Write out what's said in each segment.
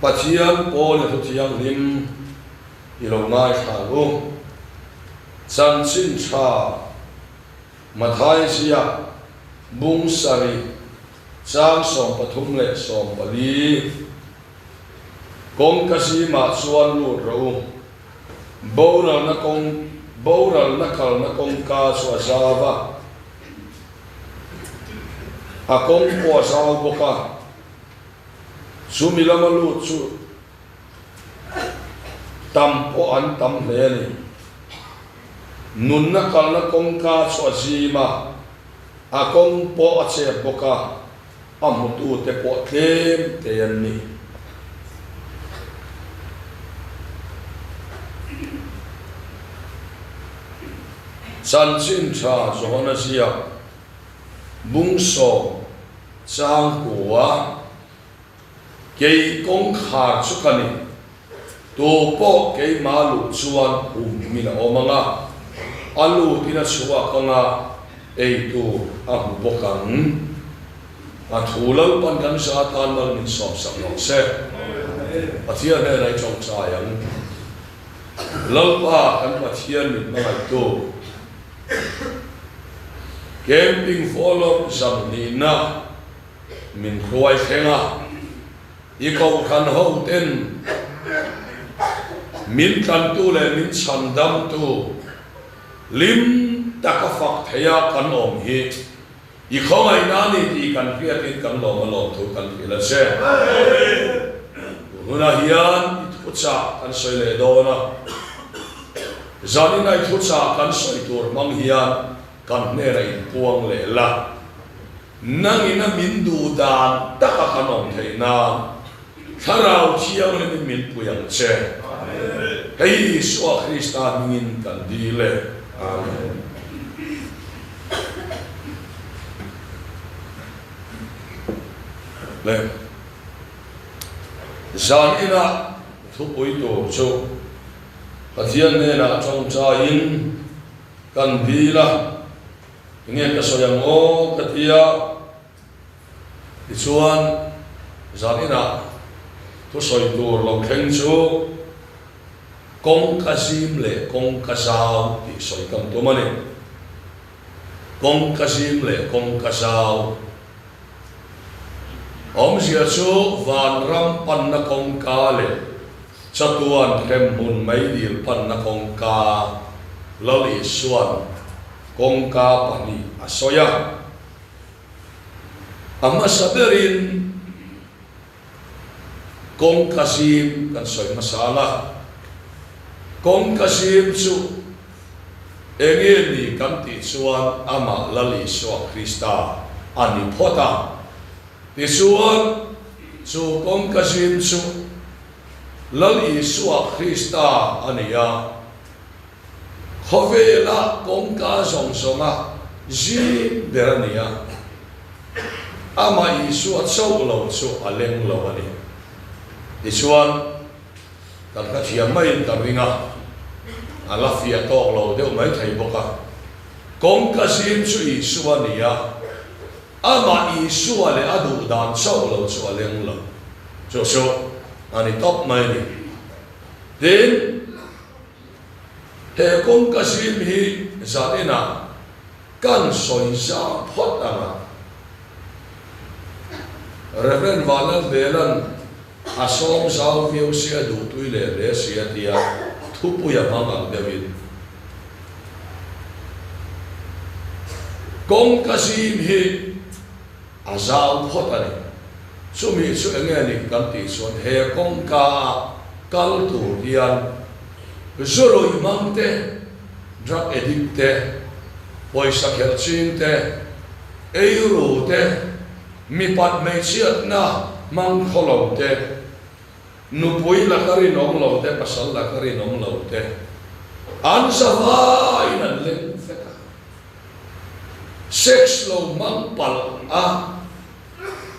Pathian pawn i thu thianghlim i lo ngaithla ang u. Chanchin tha Mathai ziak bung sarih chang 34 Kawngka zimah chuan lut rawh u. Boralna kawng Boralna kalna kawngka chu a zau a, a kawng pawh a zau bawk a. Chumi lama lut chu tam pawh an tam hle a ni. Nunna kalna kawngka chu a zim a, a kawng pawh a chep bawk a, a hmutute pawh tlem te an ni. Chanchin tha Johana ziak bung sawm chang kua kei kawngkhar chu ka ni, tu pawh keimah luh chuan hum min a awm ang a, a lutin a chhuak ang a, ei tur a hmu bawk ang. A thu Lalpan kan za tan mal min sawmsak lo se, Pathian hnenah i tawngtai ang. Lalpa kan Pathian min hmangaihtu. Camping follow zam nihna min hruai thleng a, i kohhran ho ten min tlantu leh min chhandamtu hlim taka fak theia kan awm hi i khawngaihna a ni tih kan hriatin kan lawm a lawm thu kan hrilh a che. Tun hunah hian i thuchah kan sawi leh dawn a. Zanin ai thuchah kan sawi tur hmang hian kan hnenah inpuang leh la. Nangin a min duh dan taka kan awm theih nan Thlarau Thianghlimin min pui ang che. Hei Isua Krista hmingin kan dil e. Amen. Le Zaninah thupui tur chu Pathian hnenah tawngtaiin kan dil a, enge ka sawi ang aw ka ti a, tichuan zan inah thusawi tur lo thleng chu kawngka zim leh kawngka zau tih sawi kan tum a ni. Kawngka zim leh kawngka zau awmzia chu vanram panna kawngka leh Chatuan hremhmun meidil panna kawngka Lal Isua'n kawngka pahnih a sawi a. A hmasa berin kawngka zim kan sawi hmasa ang a. Kawngka zim chu enge ni kan tih chuan amah Lal Isua Krista a ni phawt a. Tichuan chu kawngka zim chu Lal Isua Krista a ni a, khawvela kawngka zawng zawnga zim ber a ni a, amah Isua chauh lo chu a leng lo a ni. Tichuan, kan hrethiam maiin ka ring a, a la fiah tawk lo deuh mai thei bawk a, kawngka zim chu Isua a ni a, Amah Isua leh a duh dan chauh lo chu a leng lo. Chu chu a ni tawp mai a ni. Tin, he kawngka zim hi zan inah kan sawi zau phawt ang a. Rev. Vanlalvela'n a sawm zau viau sia duhtui leh hle sia tia thupui a hmang ang deuhin. Kawngka zim hi a zau phawt a ni. Chumi chu enge ni kan tih chuan he kawngka a kal tur hian zu ruih hmang te, drug addict te, pawisa khelh ching te, eiru te, mipat hmeichhiatna hmang khaw lo te, Nupui laka rinawm lo te, pasal laka rinawm lo te an zavaiin an leng vek a. Sex lo hmang palh a,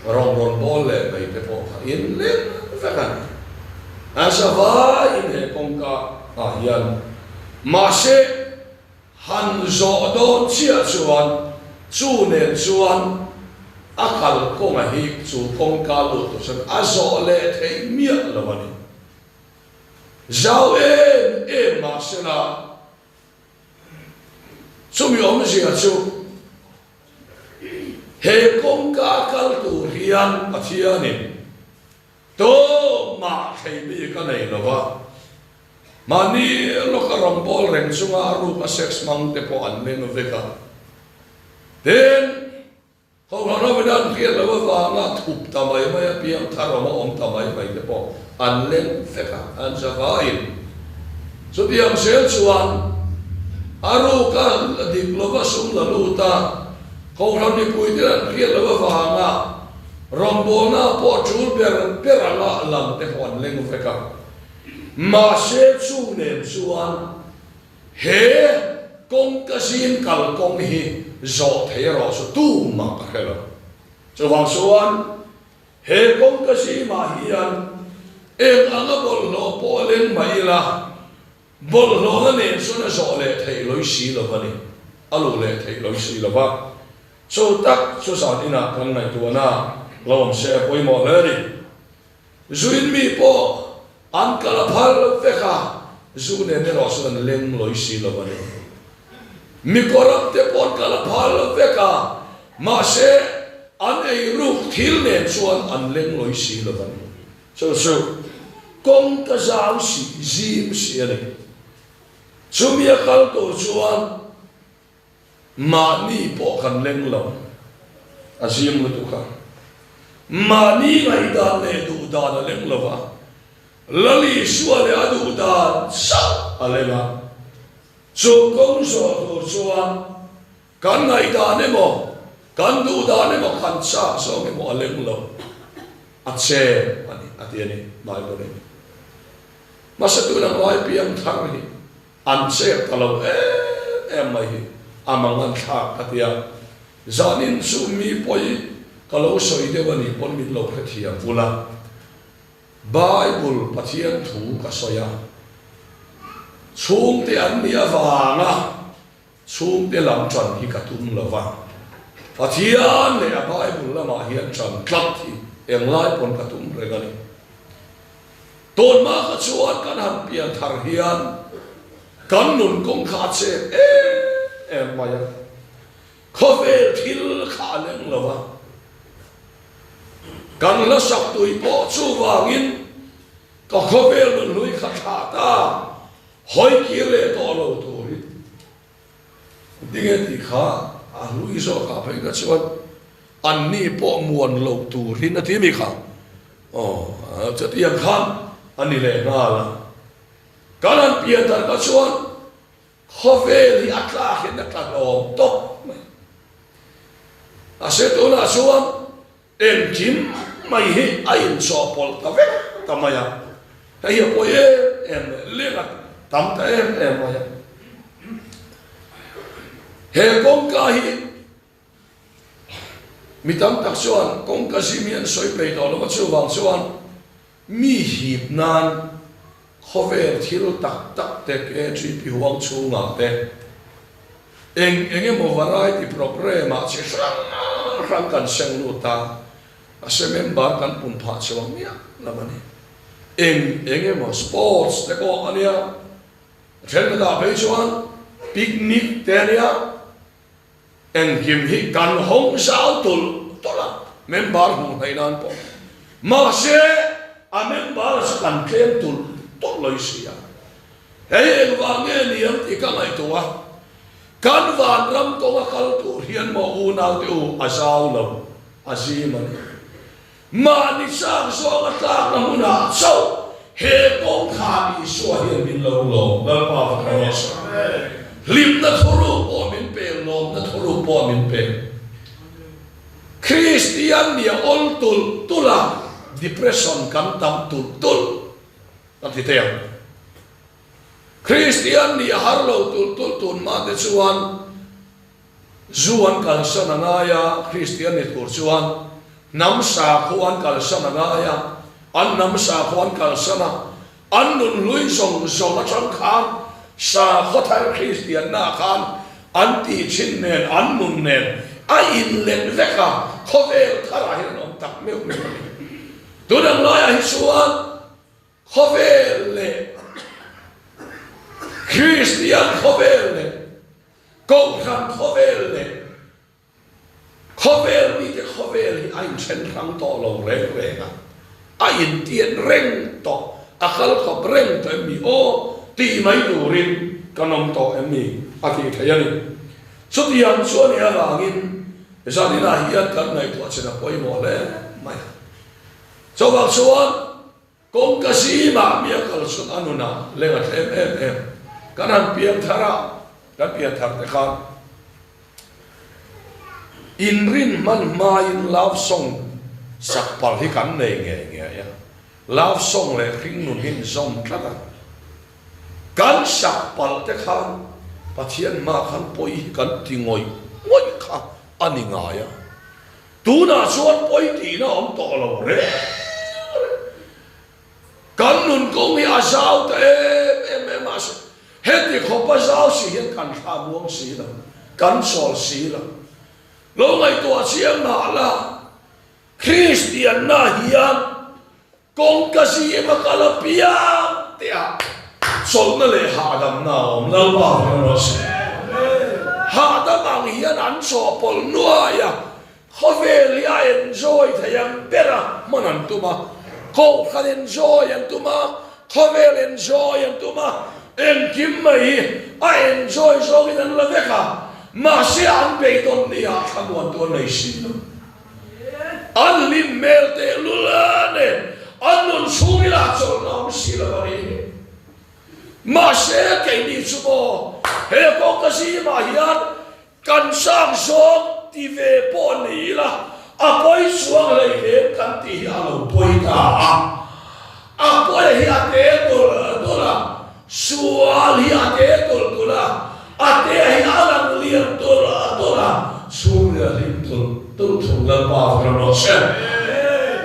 rawn rawn bawl leh mai te pawh kha in leng vek a ni. An zavaiin he kawngka ah hian mahse han zawh dawn chiah chuan chu nen chuan. A kalkawnga hi chu kawngka lut tur chuan a zawh leh theih miah lo a ni. Zau em em mahsela chumi awmzia chu he kawngka kal tur hian Pathianin tumah thlei bik a nei lo va, mahni lawka rawngbâwl reng chunga a rûka sex hmang te pawh an meng vek a. Tin, Kohhran hovin an hriat loh avanga thup ta mai mai a, piang thar awm a awm ta mai mai te pawh an leng vek a, an zavaiin. Chutiang zel chuan a ruka dik lova sum la lut a, Kohhran mipuite an hriat loh avanga rawngbawlna pawh tul ber ber anga lang te pawh an leng vek a. Mahse chu nen chuan He kawngka zing kal kawng hi zawh thei erawh chu tumah ka hre lo. Chuvang chuan he kawngka zingah hian eng anga bawlhhlawh pawh a leng mah ila, bawlhhlawhna nen chuan a zawh leh theih lawi si lo a ni, a luh leh theih lawi si lo va. Chu tak chu zan inah kan ngaihtuahna lo awm se a pawimawh hle a ni. Zuin mi pawh an kal a phal vek a, zu nen erawh chuan an leng lawi si lo a ni. Mi kawrap te pawh an kal a phal vek a, mahse an ei ruk thil nen chuan an leng lawi si lo a ni. Chu chu kawng ka zau si, zim si a ni. Chumi a kal tur chuan Mahni pawh kan leng lo, a zim lutuk a. Mahni ngaihdan leh duhdan a leng lo va, Lal Isua leh a duhdan chauh a leng a. Chu kawng zawh tur chuan kan ngaihdan emaw, kan duhdan emaw, kan chak zawng emaw a leng lo, a chem a ni, a ti a ni Bible-in. Hmasa tuna ngai piang thar hi. An chep ta lo em em mai hi a mang an thlak ka tia. Zanin chu mi pawi ka lo sawi deuh a nih pawn min lo hrethiam ula. Bible Pathian thu ka sawi a, chhungte an nih avanga chhungte lam tan hi ka tum lo va. Pathian leh a Bible lamah hian tan tlat hi englai pawn ka tum reng a ni. Tawnhma kha chuan kan han pian thar hian kan nun kawng kha a chep em em mai a, khawvel thil kha a leng lo a, kan hla sak tui pawh chuvangin ka khawvel nun hlui kha thlah ta hawi kir leh tawh lo turin Tinge tih kha a hlui zawk ah phei kha chuan anni pawh muan lo turin a ti mi kha. Aw, chutiang khan a ni leh nghal a. Kan han pian dan kha chuan khawvel hi a tlak hian a tla hlawm tawp mai. Mahse tunah chuan Engkim mai hi a inchawhpawlh ta vek ta mai a, hei hi a pawi em em mai, leng a tam ta em em mai a. He kawngka hi mi tam tak chuan kawngka zim hi an sawi peih tawh lo a, chuvang chuan mi hip nan Khawvel thil tak tak te KGP huang chhungah te eng eng emaw variety programme ah chi hrang hrang kan seng lut a, a se member kan pun phah chuang miah lo a ni. Eng eng emaw sports te pawh a nia, a thenkhatah phei chuan picnic te a nia, Engkim hi kan hawng zau tulh tulh a, member hmuh hnaih nan pawh. Mahse, a member chu kan tlem tulh tulh lawih si a. Hei engvang nge ni ang tih ka ngaihtuah a, kan vanram kawnga kal tur hian maw unaute u a zau lo, a zim a ni. Mahni chak zawnga tlakna hmunah chauh he kawngkhar Isua hian min lo lawm. Lalpa va kha rawh se. Hlimna thuruk pawh min pe, lawmna thuruk pawh min pe. Kristian nia awl tulh tulh a, depression kan tam tulh tulh kan ti thei ang. Kristian nih a har lo tulh tulh tun mah te chuan Zu an kalsan a ngai a, Kristian ni tur chuan hnam sakhua an kalsan a ngai a, an hnam sakhua an kalsan a, an nun hlui zawng zawng atang khan sakhaw thar Kristianna khan an tih thin nen an nun nen a inlet vek a, Khawvel tharah hian an awm tak meuh meuh a ni. Tun ang laiah hi chuan khawvel leh Kristian khawvel leh Kohhran khawvel leh Khawvel mite khawvel hi a inthen hrang tawh lo reng reng a, a intian reng tawh, a kal khawp reng tawh em ni aw tih mai turin kan awm tawh em ni a tih theih a ni. Chutiang chu a nih avangin zaninah hian kan ngaihtuah chin a pawimawh hle mai a. Chuvang chuan Kawngka zimah mi a kal chuan a nunah leng a thlem em em. Kan han piang thar a, kan pian thar te khan inrin hman hmain love song sak palh hi kan nei ngei ngei a. Love song leh hringnun hi inzawm tlat a. Kan sak palh te khan Pathian hma khan pawi hi kan ti ngawih ngawih kha a ni ngai a. Tunah chuan pawi tihna awm tawh lo reng reng. Kan nun kawng hi a zau ta em em em mahse heti khawp a zau si hian kan thla muang si lo, kan chawl si lo. Lo ngaihtuah chiang mah la, Kristianna hian Kawngka zim a kal apiang teh ah chawlhna leh hahdamna a awm Lalpa vang rawh se. Hahdam ang hian an chawhpawlh nuai a, khawvel hi a enjoy thei ang ber a hman an tum a, kohhran enjoy an tum a, khawvel enjoy an tum a, engkim mai hi a enjoy zawngin an la vek a, mahse an beidawn ni ah thlamuan tu an nei si lo. An hlim hmel tehlul nen an nun chhungin ah chawlhna awm si lo a ni. Mahse keini chu maw he kawngka zimah hian kan sang zawng ti ve pawh ni ila a pawi chuang hleinem kan tih hi a lo pawi ta a. A pawi hi a te tulh tulh a, sual hi a te tulh tulh a, a te hi a lang lian tulh tulh a, chhungril a hlim tulh tulh thung Lalpa vawra rawh se.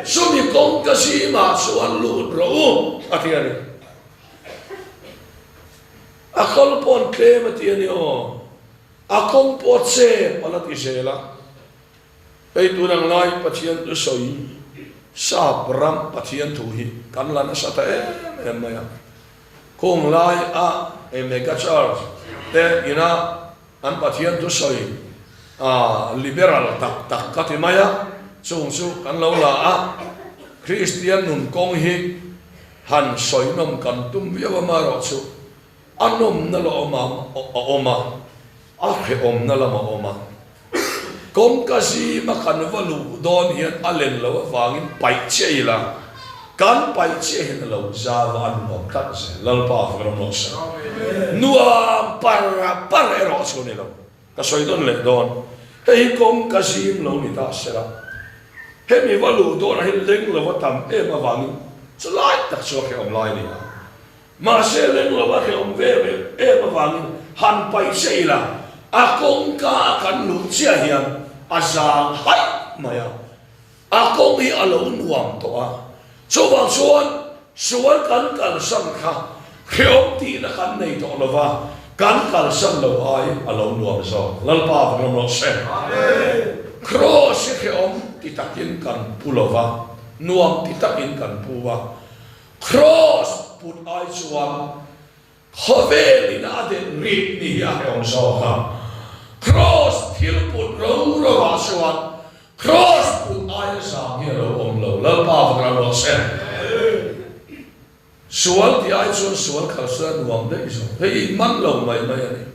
Chumi kawngka zimah chuan lut rawh u, a ti a ni. A kal pawn tlem a ti a ni aw, a kawng pawh chep a la ti zel a. Hei tun ang lai Pathian thu sawi sap ram Pathian thu hi kan la nasa ta em em mai a. Khung lai a hei mega church te ina an Pathian thu sawi a liberal tak tak ka ti mai a, chung chu kan lo la a, Kristian nun kawng hi han sawi nawm kan tum viau a marawh chu a nawmna la awm a a awm a, a hrehawmna lam a awm a. Kawngka zima kan va luh dawn hian a len loh avangin paih chiah ila, kan paih chiah hian a lo zau a, a nuam tlat zel. Lalpa fak ram rawh se. Nuam par par erawh chu a ni lo. Ka sawi dawn leh dawn. Hei hi kawngka zim lo ni ta sela, hemi va luh dawnah hian leng lo a tam em avangin chulai tak chu a hrehawm lai a ni a. Mahse leng lo a hrehawm ve ve em avangin han paih che ila, a kawngka a kan luh chiah hian a zang haih mai a, a kawng hi a lo nuam tawh a. Chuvang chuan sual kan kalsan kha hrehawm tihna kan nei tawh lo va, kan kalsan lo ai a lo nuam zawk. Lalpa va ram rawh se. Kraws hi hrehawm ti takin kan pu lo va, nuam ti takin kan pu a. Kraws put ai chuan khawvel in a den rih ni hi a hrehawm zawk a. Kraws thil put ro ro ah chuan kraws put aia zang hi a lo awm lo. Lalpa va ral rawh se. Sual tih ai chuan sual khal sawi a nuam daih zawk. Hei i man lo mai mai a ni.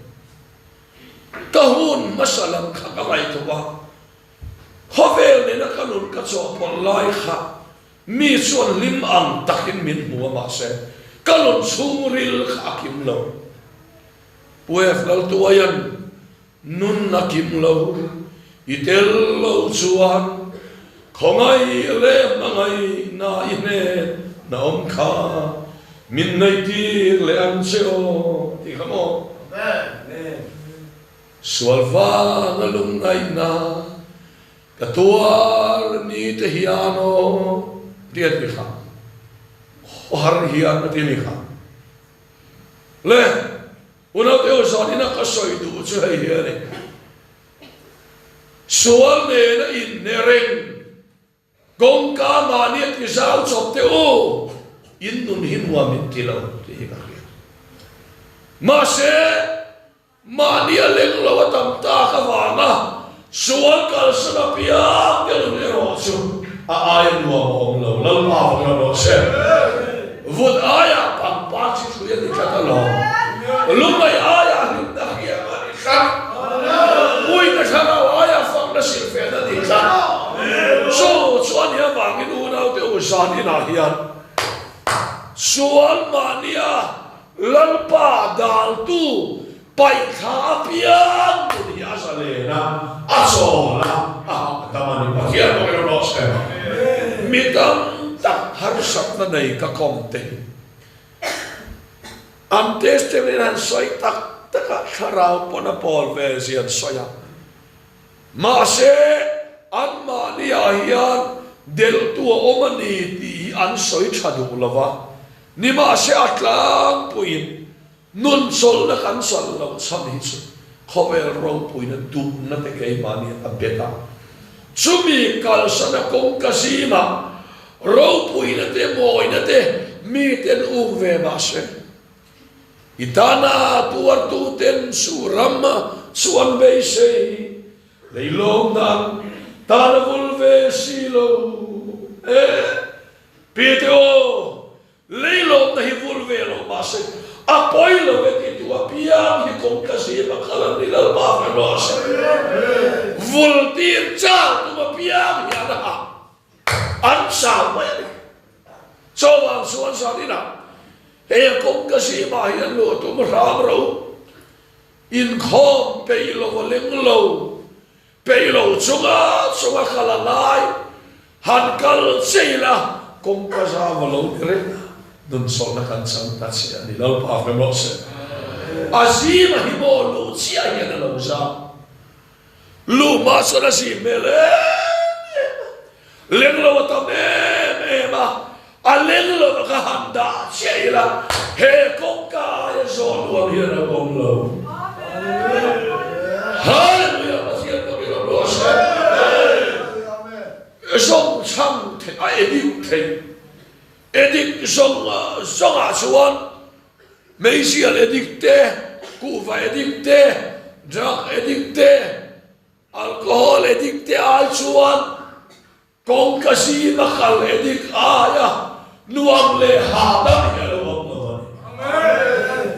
Ka hun hmasa lam kha ka ngaihtuah a, khawvel nena ka nun ka chawhpawlh lai kha Mi chuan hlim ang takin min hmu a mahse ka nun chhungril kha a kim lo. Pu F Laltuaia'n nun a kim lo, i tel lo chuan khawngaih leh hmangaihna i hnen na awm kha min neihtir leh ang che aw tih kha maw? Sual vanga lungngaihna Ka tuar ni te hian aw ti a ti kha, khawhar hian a ti ni kha. Le, unaute ho zanin a ka sawi duh chu hei hi a ni. Sual nena inhne reng kawngka mahnia ti zau chawp teh u, in nun hi nuam in ti lo tih hi ka hria. Mahse, Mahni a leng lo a tam tak avanga sual kalsan apiang te nun erawh chu a aia nuam a awm lo. Lalpa vang rawh se. Vut aiah pangpar chi thlui a ni tlat alawm. Lungngaih aiah hlimna hriam a ni tlat. Puina thlarau aiah fakna silhfen a ni tlat. Chu chu a nih avangin unaute u zan inah hian sual mahnia Lalpa daltu paihthla apiang nun hi a zalen a, a chawl a, a hahdam a ni. Pathian pawh in rawh se. Mi tam tak harsatna nei ka kawm te hi an testimony in han sawi tak tak a, thlarau pawn a pawl ve zia an sawi a. Mahse, anmahniah hian delhtu a awm a ni tih hi an sawi tha duh lo va, nimahse a tlangpuiin nun chawlhna kan chawlh loh chhan hi chu khawvel ropuina duhna te keimahni a bet a. Chumi kalsana kawngka zingah ropuina te mawina te miten um ve mahse, I tana tuartuten chu ram chu an beisei, leilawm dan tan a vul ve si lo e. Pite aw, leilawmna hi vul ve lo mahse a pawi lo e ti tu apiang hi kawngka zim a kal an ni Lalpa ve rawh se. Vul tir chau tum apiang hian a hah an chau mai a ni. Chawvang chuan zan inah He kawngka zimah hian luh tum hram ro, inkhawm peih lo a leng lo, peih lo chunga chunga kal a ngai, han kal che ila kawngka zam a lo ni reng a, nunsawlhna kan chang ta che a ni Lalpa hre rawh se. A zima hi maw luh chiah hian a lo zam. Luh hma chuan a zim hmel em em a, leng lo a tam em em a, a leng lo a ka han dah chiah ila he kawngka aia zawn uam hian a awm lo. Hallelujah Pathian pawh i rawn rawh se. Zawng chhang theih a edit theih edit zawng zawngah chuan Meizial addict te, kuhva addict te, drug addict te, alcohol addict te ai chuan kawngka zima kal addict aia nuam leh hahdam hi a lo awm lo a ni.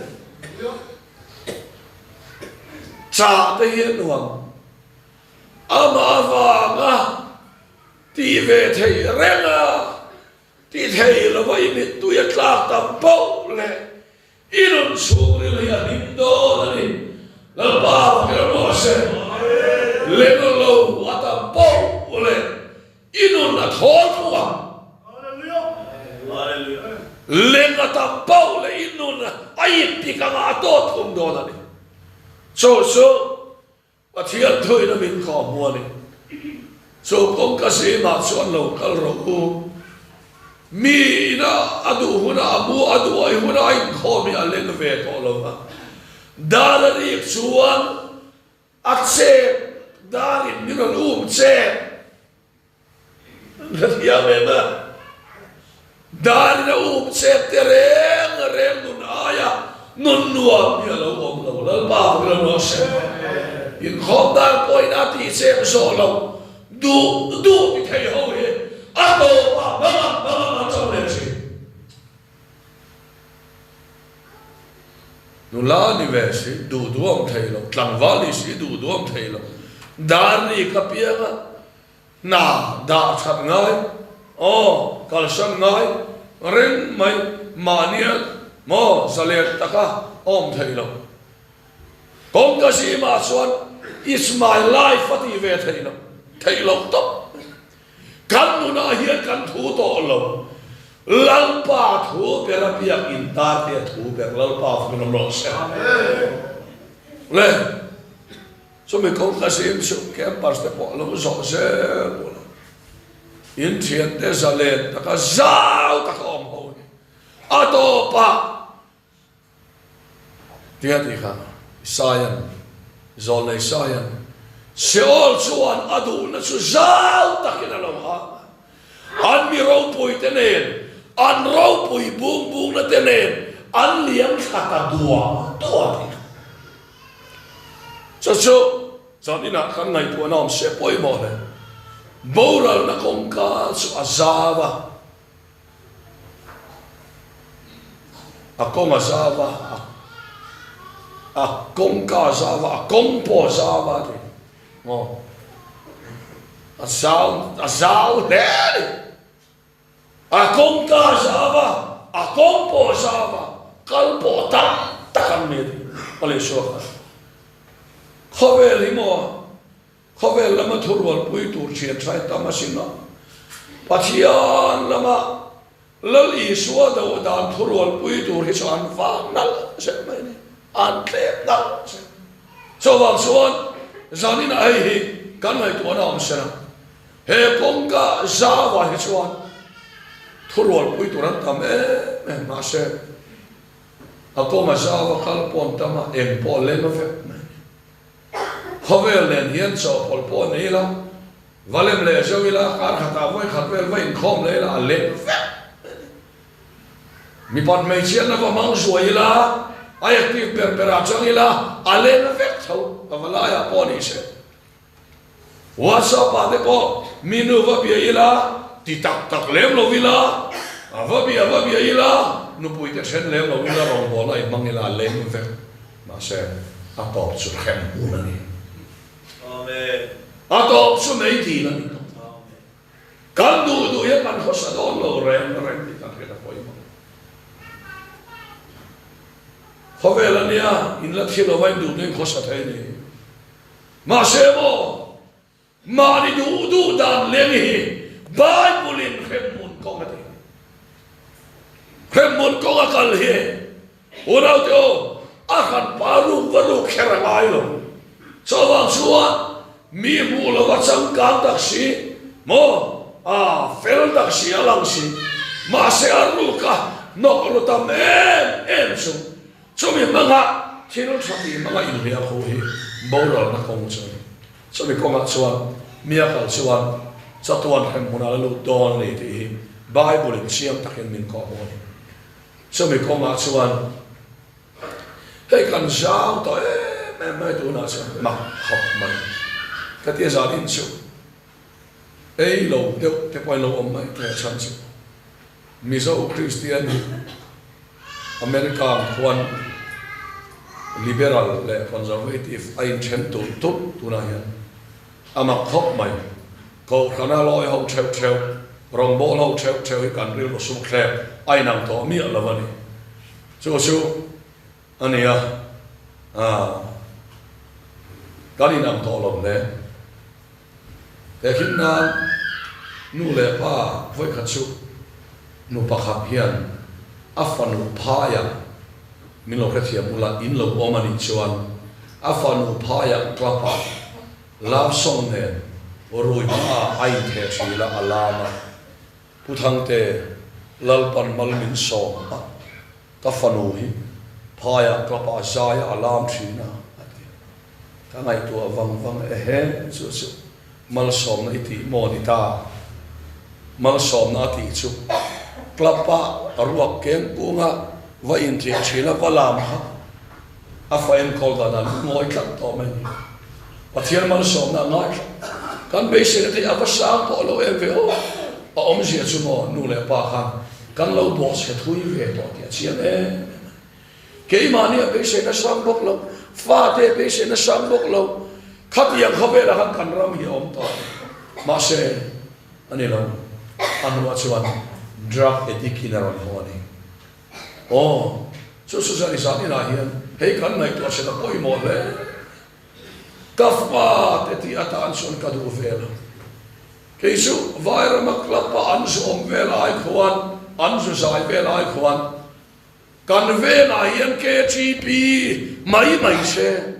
Chah te hi a nuam. Amah avanga tih ve theih reng a. Ti thei lova i mittui a tlak tam poh leh i nun chhungril hi a hlim dawn a ni. Lalpa pakhat a rawh se. Leng lo a tam poh leh i nun a thawl thung ang. Leng a tam poh leh i nun a inpik anga a tawt thung dawn a ni. Chu chu Pathian thuin a min kawh hmu a ni. Chu kawngka zimah chuan lo kal rawh u. Mi ina a duh huna a mu a duh ai huna a inkhawm hi a leng ve tawh lo va. Dar a rik chuan a chep darin min rawn um chep. Ka thiam em a, darin a um chep te reng reng nun aia nun nuam hi a lo awm lo, Lalpa vawk lo rawh se. Inkhawm dan pawhin a tih chep zawh lo, duh duh ti thei ho hi a tawpah hmangah hmangah an chauh leh thin. Nula ni ve si, duh duh awm thei lo, tlangval ni si duh duh awm thei lo, dar ni ka piang a, Hna dah that ngai, aw, kalsan ngai reng mai mahnia maw zalen taka awm theih loh. Kawngka zimah chuan It's my life a tih ve theih loh, theih loh tawp mai. Kan nunah hian kan thu tawh lo. Lalpa thu ber a biak in tar te a thu ber Lalpa vun awm rawh se. Le. Chumi kawngka zim chu campus te pawh lo zawh zel ula, in thiante zalen taka zau taka awm ho hi a tawpah tia tih kha Isaian, Zawlnei Isaian. Seol chuan a duhna chu zau takin a lo hang a. An mi ropuite nen, an ropui bung bungna te nen an liam thla ta duah duah a ni. Chu chu zan inah kan ngaihtuahna awm se pawimawh hle. Boralna kawngka chu a zau a, a kawng a zau a, a kawngka a zau a, a kawng pawh a zau a ti. Maw? A zau, a zau hle a ni. A kawngka a zau a, a kawng pawh a zau a, kal pawh tam tak an ni a ti. A leh suak a. Khawvel hi maw? Khawvel lama thurualpui tur thian tha tam asin a. Pathian lama Lal Isua do dan thurualpui tur hi chu an vang nalh zel mai a ni, an tlem nalh zel. Chuvang chuan zaninah hei hi kan ngaihtuahna awm sela, he kawngka zauah hi chuan thurualpui tur an tam em em, mahse a kawnga zau a kal pawh an tam a, eng pawh a leng vek mai a ni. Khawvel nen hian chawhpawlh pawh ni ila, va lem leh zeuh ila, kar khatah vawi khat vel va inkhawm leh ila a lem vek mai a ni. Mipat hmeichhiatna va hmang zuai ila, a active ber berah chang ila a lem vek tho, ka va laiah pawh ni se. WhatsApp ah te pawh mi nu va bia ila, ti tak tak lem lo ila, a va bia va bia ila, nupui te then lem lo ila, rawngbawlna inhmang ila a lem vek. Mahse, a tawp chu hrem hun a ni. A tawp chu mei dil a ni tawp. Kan duh duh hian kan hawsa dawn lo reng reng tih kan hriat a pawimawh. Khawvel a nia, in la thi lo va in duh duhin khawsa thei a ni. Mahse maw, Mahni duh duh dan leng hi Bible in hremhmun kawng a ti. Hremhmun kawng a kal hi unaute aw a hran pa ruk va ruk kher a ngai lo. Chuvang chuan mi hmuh lova changkang tak si maw a fel tak si a lang si mahse a ruk a hnawk ru tam em em chu chumi hmanga thil tha tih hmanga inhliah khuh hi boralna kawng chu a ni. Chumi kawngah chuan mi a kal chuan chatuan hremhmun a la lut dawn a ni tih hi Bible in chiang takin min kawh hmuh a ni. Chumi kawngah chuan hei kan zau tawh em em mai tunah chuan mak khawp mai ka tia zan in chu ei lo deuh te pawh in lo awm mai thei a chhan chu Mizo Kristian hi America ang khuan Liberal leh Conservative a inthen tulh tulh tunah hian a mak khawp mai. Kohhrana lawi ho theuh theuh, rawngbâwl ho theuh theuh hi kan rilru sukthlek a inang tawh miah lo a ni. Chu chu a ni a, kan inang tawh lo hle. He hlim nan nu leh pa vawikhat chu nu pakhat hian a fanu phaiah min lo hrethiam ula in lo awm a nih chuan a fanu phaiah club ah love song nen rui hma ah a intheh thil a a lam a Pu Thangte Lalpan mal min sawm a ka fanu hi phaiah club ah zai a a lam thin a a ti. Ka ngaihtuah vang vang ehe chu chu malsawmna i tih maw ni ta? Malsawmna a tih chu club a ruak keng kunga va intliah thin a va lam kha a fa enkawl dan an ngawi tlat tawh mai ni. Pathian malsawmna a ngai tlat. Kan beiseina te hi a va sang tawh lo em ve aw. A awmzia chu maw nu leh pa khan kan lo bawhchhe thui ve tawh tih a chiang em em a ni. Keimahni a beiseina sang bawk lo, fate a beiseina sang bawk lo, khatiang khawvelah khan kan ram hi a awm tawh a ni. Mahse, a ni lo, a hnuah chuan drug addict in a rawn haw a ni. Aw, chu chu zan i zan inah hian hei kan ngaihtuah chhet a pawimawh hle. Ka fate tih atan chuan ka duh ve lo. Kei chu Vairama club a an zu awm vel ai khuan, an zu zai vel ai khuan, Kan vengah hian KTP mai mai se,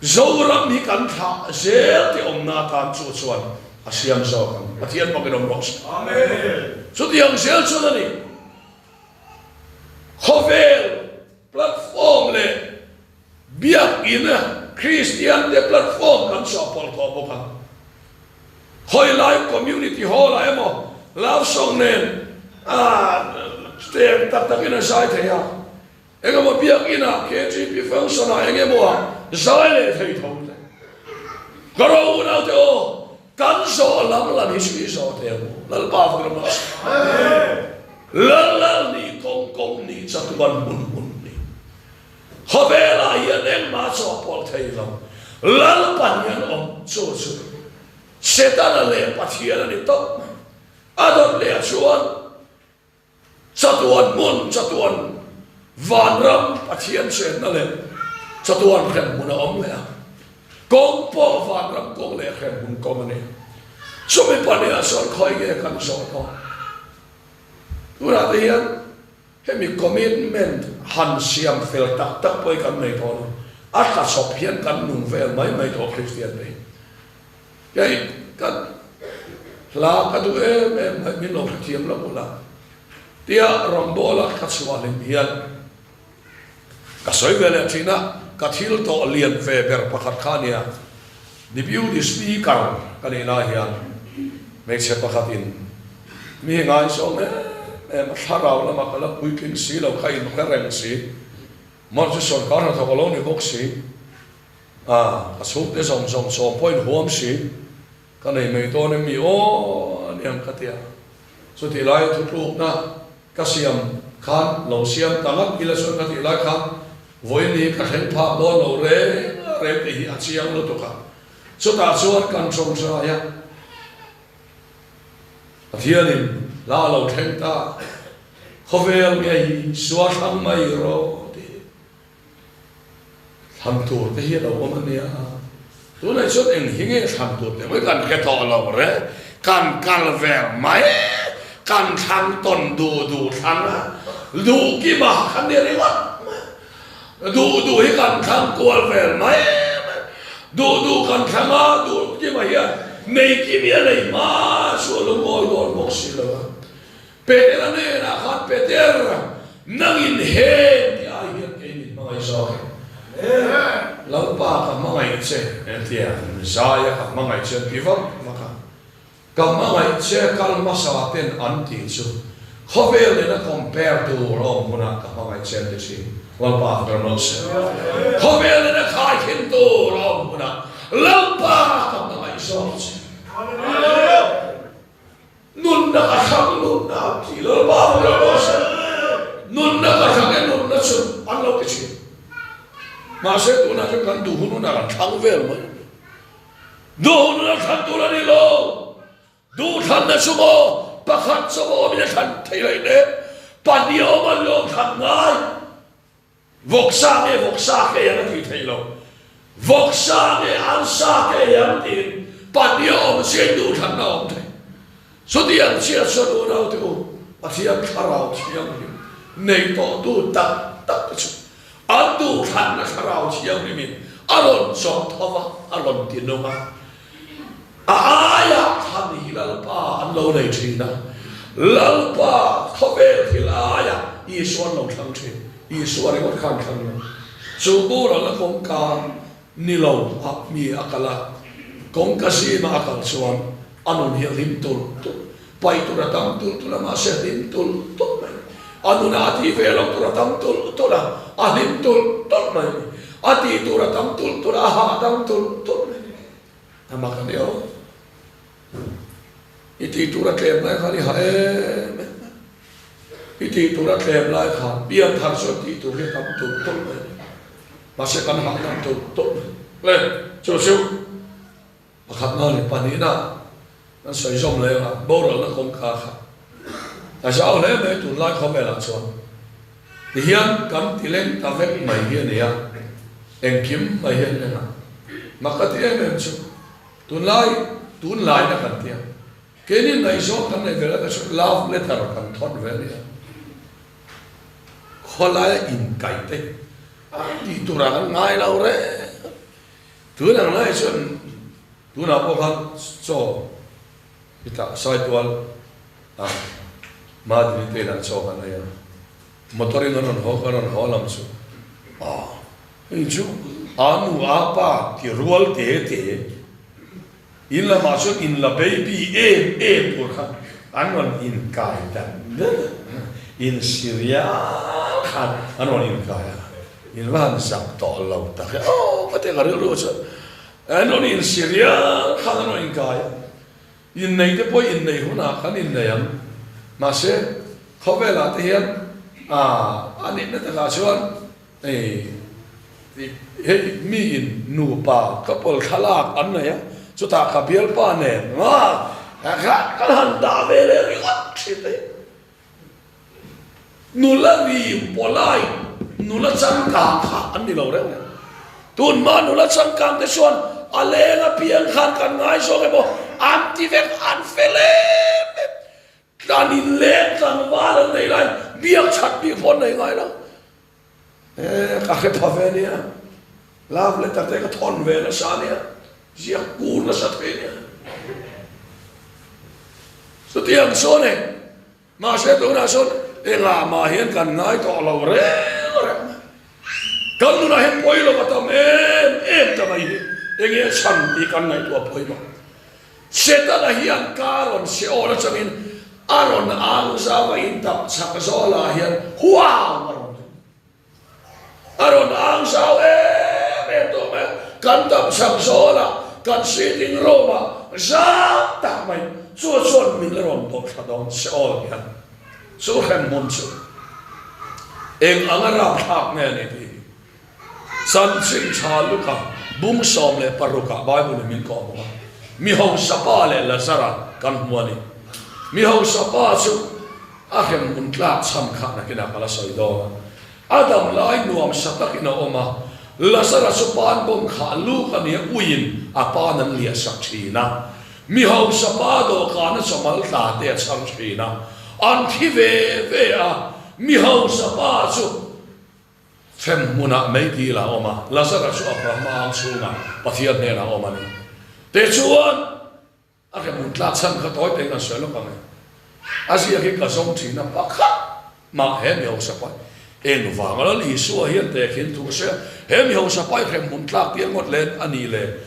Zoram hi kan thlah zel tih awmna atan chu chuan a siam zawk ang. Pathian bawkin awm rawh se. Chutiang zel chuan a ni. Khawvel platform leh biakina. Kristian te platform kan chhuahpawlh tawh bawk a. Khawi lai community hall ah emaw love song nen tlem tak tak in a zai thei a, engemaw biakinn ah KTP function ah engemaw ah zai leh thei tho te. Ka ro unau te aw, kan zawh lam lam hi chu i zawh teh ang u, Lalpa vak ram ah. Lal lal ni kawng kawng ni chatuan hmun hmun ni. Khawvelah hian engmah chawhpawlh thei lo. Lalpan hian awm chu chu Setana leh Pathian a ni tawp mai. A dawt leh ah chuan chatuan hmun, chatuan vanram Pathian chenna leh chatuan hremhmun a awm leh a. Kawng pawh vanram kawng leh hremhmun kawng a ni. Chumi pahnih ah chuan khawi nge kan zawh dawn? Tunah te hian Hemi commitment han siam fel tak tak pawh hi kan nei tawh lo. A tla chawp hian kan nung vel mai mai tawh Kristian te hi. Kei ka hla ka duh em em mai min lo hrethiam lo ula tia rawngbawla ka chhuah hlim hian ka sawi ve leh thin a, ka thil tawh lian ve ber pakhat kha nia. Deputy Speaker ka nih lai hian hmeichhe pakhatin mi ngaizawng em em a, thlarau lamah ka la puitling si lo, ka inhre reng si, March chu sorkar hnathawk a lo ni bawk si, a ka chhungte zawng zawng sawm pawhin huam si, ka nei mai dawn em mi aw aniang ka ti a, chutih lai thutlukna Ka siam khan lo siam ta ngat ila chuan ka tih lai khan vawiin ka thleng phah dawn lo reng reng tih hi a chiang lutuk a. Chutah chuan kan tawngtai a, Pathianin hla a lo thleng ta, khawvel ngei sua thlang mai rawh tih hi. Thlan tur te hi a lo awm a nia. Tunah chuan eng hi nge thlan tur tih mai kan hre tawh lo re. Kan kal vel mai, kan thlang tawn duh duh thlang a, duh kima kan ni ringawt mai. Duh duh hi kan thlang kual vel mai mai. Duh duh kan thlang a, duh kima hian nei kim hi a nei hma chu a lungawi dawn bawk si lo a. Petera hnenah khan, Peter, nangin heng ti ai hian kei min hmangaih zawk em? Lalpa ka hmangaih che, entia Zaia ka hmangaih che an ti vak vak a. Ka hmangaih che kal hmasa ten an tih chu khawvel nena compare tur a awm hunah ka hmangaih che an ti thin. Lalpa ka ram lo se. Khawvel nena khaikhin tur a awm hunah Lalpa ka hmangaih zawk che. Nunna ka thlang nunna an ti Lalpa ka lo rawh se. Nunna ka thlang e nunna chu an lo ti thin. Mahse tunah chuan kan duh hun hunah kan thlang vel mai. Duh hun hunah thlan tur a ni lo. Duh thlanna chu maw pakhat chu maw awmin a thlan theih loh in e pahnih a awm a lawm thlan ngai. Vawksa nge vawksa ke ang a tih theih loh. Vawksa nge arsa ke ang tiin pahnih a awm chiah in duhthlanna a awm thei. Chutiang chiah chuan unaute u, Pathian Thlarau Thianghlim nei tawhtu tak tak te chu an duhthlanna Thlarau Thianghlimin a rawn chawm tho va, a rawn ti nung a. A aiah thlan hi Lalpa an lo nei thin a, Lalpa khawvel thil aiah Isua an lo thlang thin. Isua ringawt kha an thlang lo. Chu boral a kawngka ni lo a mi a kal a, kawngka zima a kal chuan a nun hi a hlim tulh tulh, paih tur a tam tulh tulh a, mahse a hlim tulh tulh mai. A nunah a tih ve loh tur a tam tulh tulh a, a hlim tulh tulh mai. A tih tur a tam tulh tulh a, a hahdam tulh tulh mai. A mak a ni aw. I tih tur a tlem lai khan i ha em em a. I tih tur a tlem lai khan pian thar chuan tih tur hi a tam tulh tulh mai a ni. Mahse kan hahdam tulh tulh mai. Le, chu chu pakhatna a ni. Pahnihna kan sawi zawm leh ang a, boralna kawngka kha a zau hle mai tunlai khawvelah chuan. Tihian kan ti leng ta vek mai hi a ni a, engkim mai hi an leng a. Mak ka ti em em chu, tunlai, tunlaina kan ti a, keini ngaihzawng kan neih ve lai chu love letter kan thawn ve a ni a. Khawlaia inkaih te tih turah kan ngai lo reng. Tun ang lai chuan tunah pawh khan chaw Hetah Saitual ah Madini te inah chaw kan ei a, motor in an rawn haw kan rawn haw lam chu ah hei chu Aa nu aa pa ti rual te te in lamah chuan in la baby em em tur kha an rawn inkai dat dat a, in si rial khan an rawn inkai a, in va han zak tawh lo tak e aw ka ti ang a rilru chuan an rawn in si rial khan an rawn inkai a, inneih te pawh inneih hunah kan innei ang mahse khawvelah te hian a nihna takah chuan Hei hei miin nupa couple thlalak an nei a, chutah ka bialpa nen kha kan han dah ve leh ringawt thin a ni. Nula rim polite, nula changkang kha an ni lo reng reng. Tunhma nula changkang te chuan a leng apiang khan kan ngaizawng emaw an ti vek, an fel em em. Tlan in leng tlangval an nei lai biak that bik pawh an nei ngai lo. E ka hre pha ve nia, love letter te ka thawn ve nasa nia, ziak kur nasa thei nia. Chutiang sawn e, mahse tunah sawn engah mah hian kan ngai tawh lo reng reng mai. Kan nunah hian pawi lo a tam em em ta mai hi enge chhan tih kan ngaihtuah pawimawh. Setana hian ka rawn Seol atangin a rawn ang zau a in tap chak zawlah hian huau a rawn ti. A rawn ang zau em em tawh mai a, kan tap chak zawlah kan sitting room ah zau tak mai chu chuan min la rawn dawh thla dawn Seol hian chu hremhmun chu eng anga rapthlak nge a ni tih hi. Chanchin tha Luka bung 16 ah Bible in min kawh bawk a, mi hausa pa leh Lazara kan hmu a ni. Mi hausa pa chu a hremhmun tlak chhan kha nakinah ka la sawi dawn a, a dam lai nuam sa takin a awm a, Lazara chu pan bawm kha Luka nia uiin a pan an liah sak thin a, mi hausa pa dawhkana chawmal tla te a chhang thin a, an thi ve ve a, mi hausa pa chu Hrem hmunah meidil a awm a, Lazara chu Abrahama ang chhungah Pathian hnenah a awm a ni. Tichuan, a hremhmun tlak chhan kha tawi tein an sawi lawk ang e. A ziak hi ka zawng thin a, pakhat mah he mi hausa pai eng vanga Lal Isua hian tehkhin thu a sawi a, he mi hausa pai hremhmun tlak tir ngawt len a ni le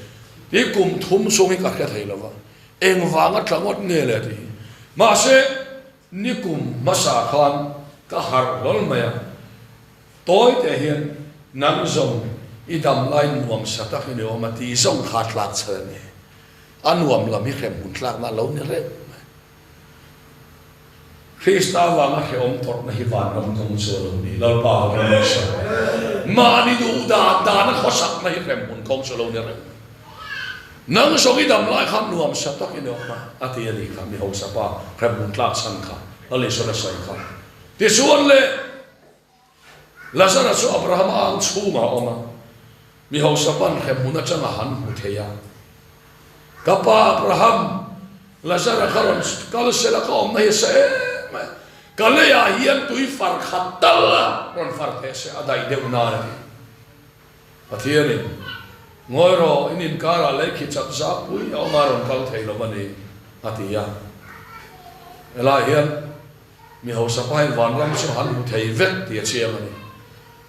tih kum thum chhung hi ka hre thei lo va, eng vanga tla ngawt nge le tih hi. Mahse, Nikum hmasa khan ka harh hlawl mai a, tawi teh hian nang zawng i dam lai nuam sa tak i ni awm a tih zawng kha tlak chhan a ni. A nuam lam hi hremhmun tlakna a lo ni reng mai. Krista vanga hrehawm tawrhna hi vanram kawng chu a lo ni. Lalpa ka ram nasa. Mahni duh dan dana khawsakna hi hremhmun kawng chu a lo ni reng mai. Nang zawng i dam lai khan nuam sa tak i nawk a, a ti a nih kha, mi hausa pa hremhmun tlak chhan kha, Lal Isuan a sawi kha. Tichuan le, Lazara chu Abrahama ang chhungah a awm a, mi hausa pa'n hremhmun atanga han hmu thei a. Ka pa Abraham, Lazara kha rawn kal sela ka awmna hi a sa em mai, ka leiah hian tui far khat tal a rawn far teh se, a daih deuh nan a ti. Pathianin, Ngawi rawh, in inkarah lei khi chat zak pui a awm a rawn kal thei lo a ni, a ti a. Helaiah hian mi hausa pa hian vanram chu han hmu thei vek tih a chiang a ni.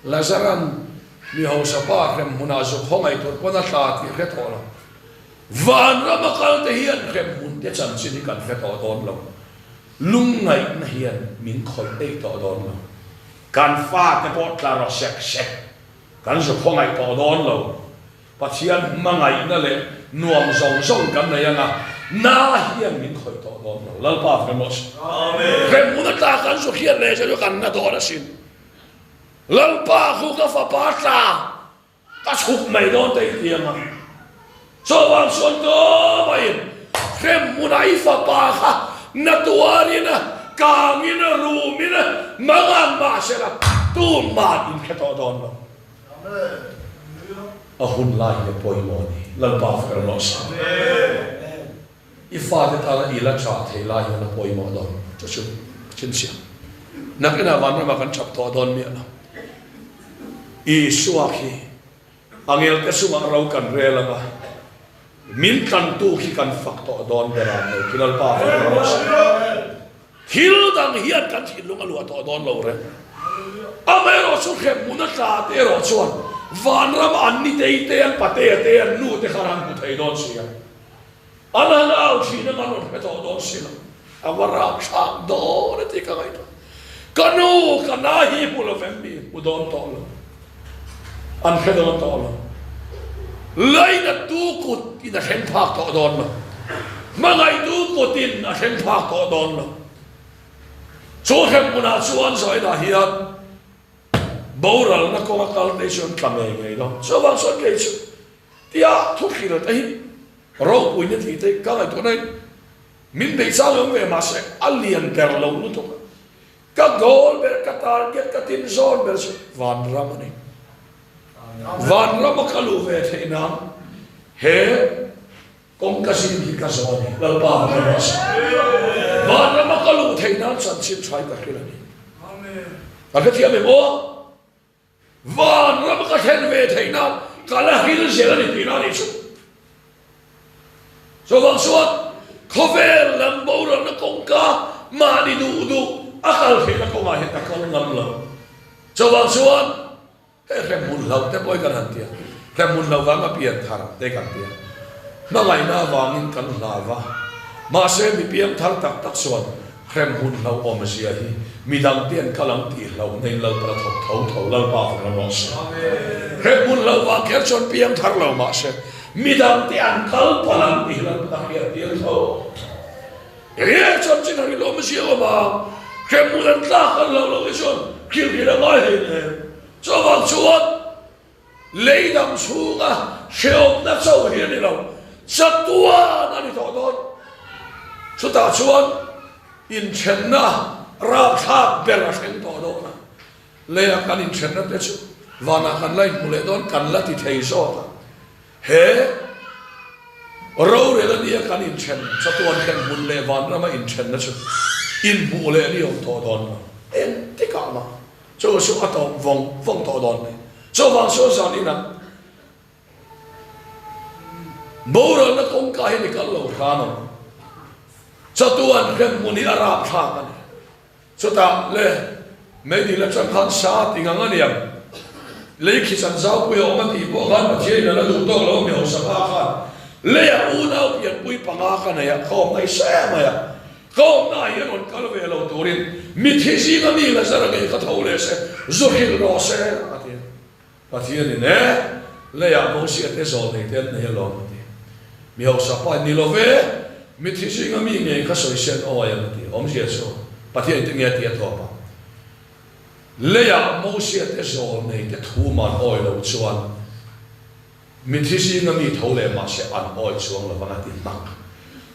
Lazaran mi hausa pa hrem hmunah zuk haw ngaih tur pawn a tla tih hre tawh lo. Vanram a kal te hian hrem hmun te chanchin hi kan hre tawh dawn lo. Lungngaihna hian min khawih eih tawh dawn lo. Kan fate pawh tla rawh sek sek. Kan zu khawngaih tawh dawn lo. Pathian hmangaihna leh nuam zawng zawng kan nei anga, na hian min khawih tawh dawn lo. Lalpa fem rawh se. Hremhmun atla kan zu hriat leh chu kan na dawn asin. Lalpa khu ka fapa tla ka chhuk mai dawn te i ti anga. Chuvang chuan tumaiin hremhmunah i fapa kha na tuarin, kangin, rumin, mangan mahsela tuman in hre tawh dawn lo. A hun lai hi a pawimawh a ni. Lalpa fak rawh se. I fate tana i la chah thei lai hian a pawimawh dawn. Chu chu ka chhinchhiah. Nakinah vanramah kan chap tawh dawn miah lo. Isua khi A ngelte chungah ro kan rel ang a, min tlantu khi kan fak tawh dawn ber a, no khi Lalpa fak rawh se. Thil dang hian kan thinlung a luah tawh dawn lo reng. Amaherawh chu hremhmun a tla te erawh chuan Vanram ah an nitei te, an patea te, an nu te khan an hmu thei dawn si a. An han au thin ang an rawn hre tawh dawn si lo. A va rapthlak dawn a tih ka ngaihtuah. Ka nu, ka na hi hmu lo vem mi hmu dawn tawh lo. An hre dawn tawh lo. Lainattu kut in a thleng phak tawh dawn lo. Hmangaihtu kut in a thleng phak tawh dawn lo. Chu hremhmunah chuan Zainah hian boralna kawnga kal te chu an tla ngei ngei dawn. Chuvang chuan kei chu tia thuhril te hi ropuina tih te ka ngaihtuah na in min beih chang awm ve mahse a lian ber lo lutuk a. Ka goal ber, ka target, ka tin zawn ber chu vanram a ni. Vanrama ka luh ve theih nan he Kawngka zing hi ka zawh a ni, Lalpa ka rawh a sa. Vanrama ka luh theih nan chanchin tha hi ka hrilh a ni. Ka hrethiam em aw? Vanrama ka thlen ve theih nan ka la hril zel a ni tihna a nih chu. Chuvang chuan khawvel lam boralna kawngka mahni duh duh a kal theihna kawngah hian ka kal ngam lo. Chuvang chuan He hremhmun hlauh te pawh hi kan han ti a, hremhmun hlauh vanga pian thar te kan ti a, hmangaihna avangin kan hlau va, mahse mi piang thar tak tak chuan hremhmun hlauh awmzia hi midang te an kal ang tih hlauhna in Lalpa la thawk tho tho, Lalpa fak ram rawh se. Hremhmun hlauh vang kher chuan piang thar lo mahse midang te an kal palh ang tih hi Lalpa la hriat tir tho. He chanchin a rilawm zia awm a, hremhmun an tlak an hlauh loh hi chuan thilhrilh a ngai hlei nen. Chuvang chuan lei dang chhunga hrehawmna cho hi a ni lo, chatuan a ni tawh dawn. Chutah chuan inthenna rapthlak ber a thleng tawh dawn a, leia kan inthenna te chu vanah kan la inhmu leh dawn, kan la ti thei zawk a. He rorel a nia kan inthen, chatuan thlen hmun leh vanrama inthenna chu inhmuh leh ni awm tawh dawn lo. Engtikah mah chu chu a tawp vawng vawng tawh dawn mai. Chuvang chuan zan inah boralna kawngka hian i kal lo hram ang. Chatuan hremhmun hi a rapthlak a ni. Chutah le, meidil atang khan sa ti ngang a niang. Lei khi chan zaupui a awm a tih pawh khan Pathianin a la duh tawk lo a mi hausa pa khan leiah unau pianpui panga ka nei a, ka awmna hi se mai a, ka awmna ah hian rawn kal ve lo turin mithi zinga mi Lazara ngei kha tho leh se, zu hrilh rawh se a ti a. Pathianin e, leiah Mosia te zawl nei te an nei alawm a ti. Mi hausa pa ni lo ve, mithi zinga mi ngei kha sawi sen awi ang a ti. Awmzia chu Pathianin tinge a ti a tawp a. Leiah Mosia te zawl nei te thu man awi lo chuan mithi zinga mi tho leh mahse an awi chuang lo vang a ti hmak.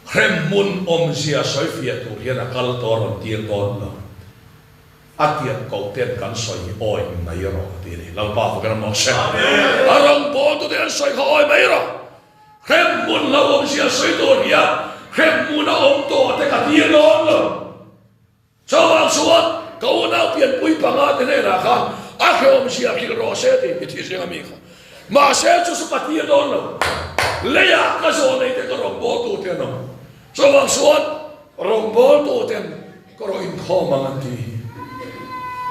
Hremhmun awmzia sawifiah tur hian a kal tawh a rawn tir dawn lo. A tiang koh ten kan sawi hi awi mai rawh a ti a ni. Lalpa fak ram rawh se. A rawngbawltute an sawi kha awi mai rawh. Hremhmun lo awmzia sawi tur hian hremhmun a awm tawh te ka tir dawn lo. Chuvang chuan ka unau pianpui panga te hnenah khan a hrehawmzia hrilh rawh se tih mi thih zinga mi kha. Mahse chu chu ka tir dawn lo. Leiah ka zawh nei te ka rawngbawltute an awm. Chuvang chuan rawngbawltuten Ka rawh inkhawm ang an tih hi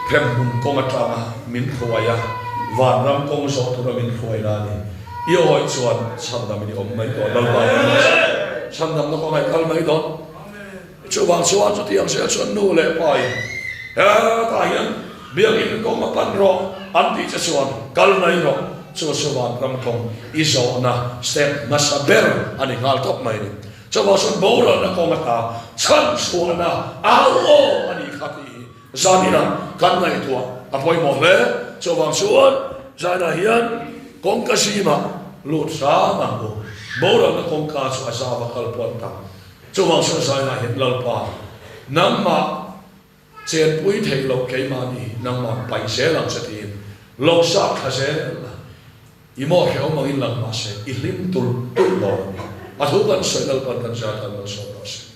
hremhmun kawng atanga min hruai a, vanram kawng zawh tura min hruai la a ni. I awih chuan chhandam in i awm mai dawn, Lalpa in a hre. Chhandamna kawngah i kal mai dawn. Chuvang chuan chutiang zel chuan nu leh pa in hetah hian biakinn kawng a pan rawh an tih che chuan kal mai rawh. Chu chu vanram kawng i zawhna step hmasa ber a ni nghal tawp mai a ni. Chuvang chuan boralna kawng ata chhan chhuahna au aw a nih kha tih hi zaninah kan ngaihtuah a pawimawh hle. Chuvang chuan zainah hian kawngka zimah lut hram ang u. Boralna kawngka chu a zau a kal pawh an tam. Chuvang chuan zainah hian Lalpa nangmah chenpui theih loh keimahni nangmah paih zel ang che tiin lo sap thla zel a. I maw hrehawm angin lang mahse i hlim tulh tulh dawn a ni. A thu kan sawi Lalpan kan zat an malsawm rawh se.